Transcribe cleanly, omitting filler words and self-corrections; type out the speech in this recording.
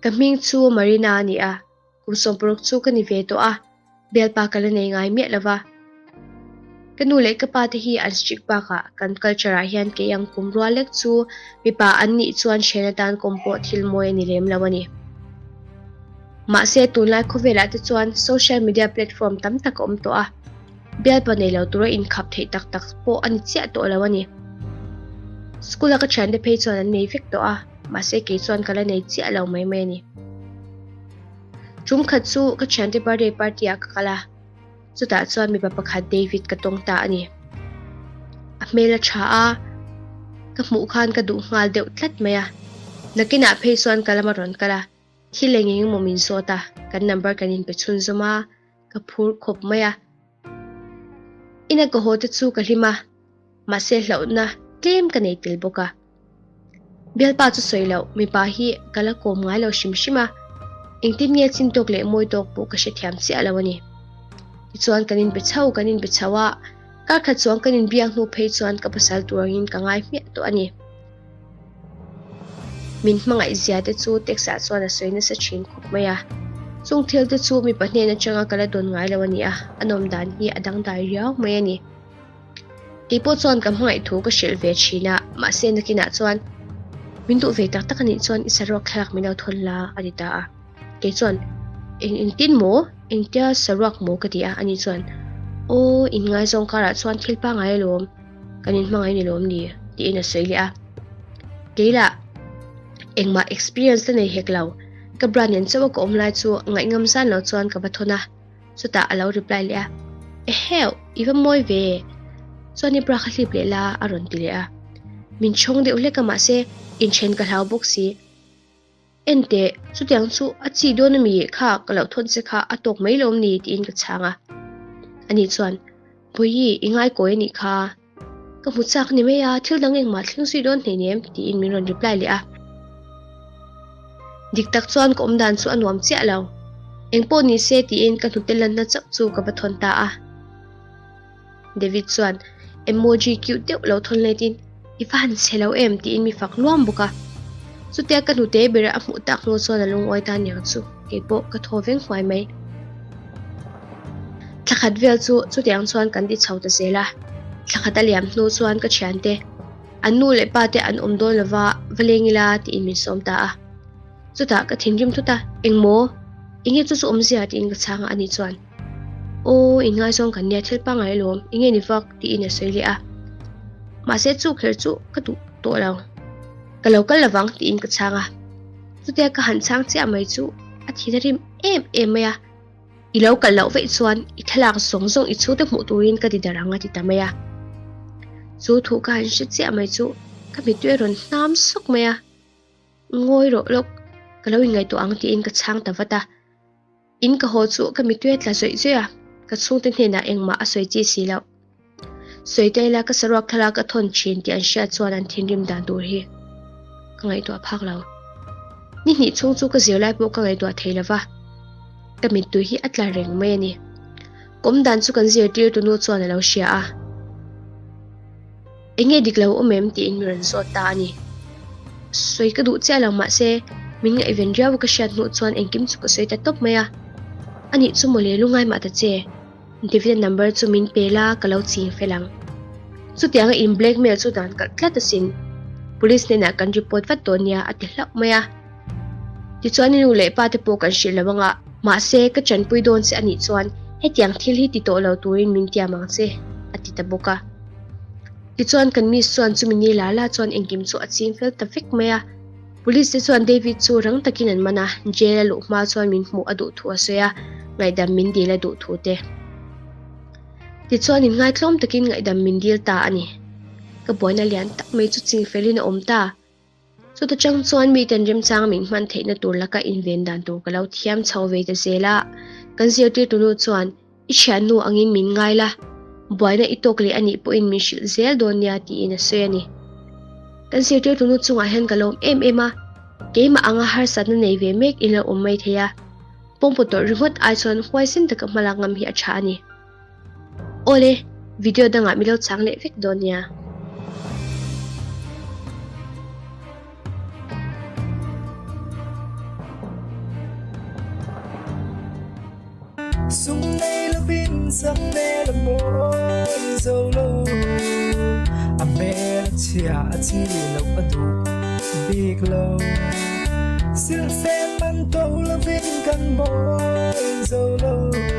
Ka hming chu Marina a ni a, kum 60 chu ka ni ve tawh a, bialpa ka la nei ngai miah lo va. Ka nu leh ka pa te hi an strict bakah kan culture ah hian kei ang kum rual lek chu mipa an nih chuan hren atan kawm pawh thil mawi a ni lem lo a ni. Mahse tunlai khawvelah te chuan social media platform tam tak a awm tawh a, bialpa nei lo tura inkhap theih tak tak pawh a ni chiah tawh lo a ni. School a ka thiante phei chuan an nei vek tawh a, mahse kei chuan ka la nei chiah lo mai mai a ni. Tum khat chu ka thiante birthday party ah ka kal a, chutah chuan mipa pakhat David ka tawng ta a ni. A hmel a tha a, ka hmuh khan ka duh nghal deuh tlat mai a. Nakinah phei chuan ka lam a rawn kal a, thil eng eng emaw min zawt a, kan number kan inpe chhunzawm a, ka phur khawp mai a. Ina ka haw te chu ka hlim a, mahse hlauhna tlem ka nei tel bawk a. Bialpa chu sawi loh, mipa hi ka la kawm ngai lo hrim hrim a, engtin nge chin tawk leh mawi tawk pawh ka hrethiam chiah lo a ni. Tichuan kan inbe chho kan inbe chho a, kar khat chuang kan inbiak hnu phei chuan ka pasal tur angin ka ngai hmiah tawh a ni. Min hmangaih zia te chu text ah chuan a sawi nasa thin khawp mai a, chung thil te chu mipa hnen atanga ka la dawn ngai lo a ni a, a nawm dan hi a dangdai riau mai a ni. Keipawh chuan ka hmangaih thu ka hrilh ve thin a, mahse nakinah chuan min duh ve tak tak a nih chuan i saruak thlalak min lo thawn la a ti ta a. Kei chuan eng engtin maw? Engtia saruak maw ka ti a, ani chuan aw inngaizawng karah chuan thil pangngai alawm, kan inhmangaih ni lawm ni tiin a sawi leh a. Kei lah engmah experience la nei hek lo, ka bra nen chauh a ka awm lai chu ngaihngam zan lo chuan ka va thawn a. Chutah a lo reply leh a, Eheu, i va mawi ve, chuan i bra kha hlip leh la a rawn ti leh a. Min chhawng deuh hlek a mahse inthen ka hlau bawk si. Enteh, chutiang chu a chi dawn ami kha ka lo thawn che kha a tawk mai lawm ni tiin ka chhang a. Ani chuan, Bawihi, i ngaikawi anih kha. Ka hmu chak ni mai a, thil dang engmah thleng zui dawn hleinem tiin min rawn reply leh a. Dik tak chuan ka awm dan chu a nuam chiah lo. Engpawh ni se tiin ka hnute lanna chauh chu ka va thawn ta a. David chuan emoji cute deuh lo thawn letin i va han chhe lo em tiin mi fak luam bawk a. Chutia ka hnute ber a hmuh tak hnu chuan a lungawi ta niang chu keipawh ka thaw veng huai mai. Thla khat vel chu chutiang chuan kan ti chho ta zel a, thla khat a liam hnu chuan ka thiante, an nu leh pa te an awm dawn lova va leng ila tiin min sawm ta a. Chutah ka thinrim thut a, Engmaw? Enge chu chu awmzia tiin ka chhang a, ani chuan, Aw, inngaizawng kan nia thil pangngai alawm, enge ni vak? tiin a sawi leh a. Mahse chu kher chu ka duh tawh lo, ka lo kal lovang tiin ka chhang a. Chutia ka han chhang chiah mai chu a thin a rim em em mai a. I lo kal loh veih chuan i thlalak zawng zawng i chhute hmuh turin ka ti darh ang a ti ta mai a. Chu thu ka han hre chiah mai chu ka mittui a rawn hnam sawk mai a. Ngawi rawh lawk, ka lo inngaihtuah ang tiin ka chhang ta vat a. In ka haw chu ka mittui a tla zawih zawih a, ka chhungte hnenah engmah a sawi chi si loh. Sawi ta ila ka saruak thlalak a thawn thin tih an hriat chuan an thinrim dan tur hi ka ngaihtuah phak lo. Ni hnih chhung chu ka zirlai pawh ka ngaihtuah thei lo va, ka mittui hi a tla reng mai a ni. Kawm dan chu kan zirtirtu nu chuan a lo hria a. Enge dik lo awm em tiin mi rawn zawt ta a ni. Sawi ka duh chiah lo mahse min ngaihven riau ka hriat hnuh chuan engkim chu ka sawi ta tawp mai a. Anih chu mawle lungai mah ta che. David-a number chu min pe la ka lo ching fel ang. Chutianga in blackmail chu dan kalh tlat asin. Police hnenah kan report vat dawn nia a ti hlauh mai a. Tichuan i nu leh pa te pawh kan hrilh lo anga mahse ka chanpui dawn che anih chuan hetiang thil hi ti tawh lo turin min tiam ang che a ti ta bawk a. Tichuan kan miss chuan chumi ni la la chuan engkim chu a ching fel ta vek mai a. Police te chuan David chu rang takin an man a, jail a luh hma chuan min hmuh a duh thu a sawi a, ngaihdam min dil a duh thu te. Tichuan inngaitlawm takin ngaihdam min dil ta a ni. Ka buaina lian tak mai chu ching felin a awm ta. Chuta chang chuan miten remchang min hman theihna tur laka inven dan tur ka lo thiam chho ve ta zel a. Kan zirtirtu nu chuan I thiannu angin min ngai la, buaina i tawk leh anih pawhin min hrilh zel dawn nia tiin a sawi a ni. Kan zirtirtu nu chungah hian ka lawm em em a, keimah anga harsatna nei ve mek in lo awm mai thei a, pawngpaw tawrh ringawt ai chuan huaisen taka hmalak ngam hi a tha a ni. Awle, video dangah mi lo chang leh vek dawn nia. Sum nei lovin sak hmel a mawi zo lo. A hmel a chhia a chi loh a duh bik lo. Silhfen man to lovin kan mawi zo lo.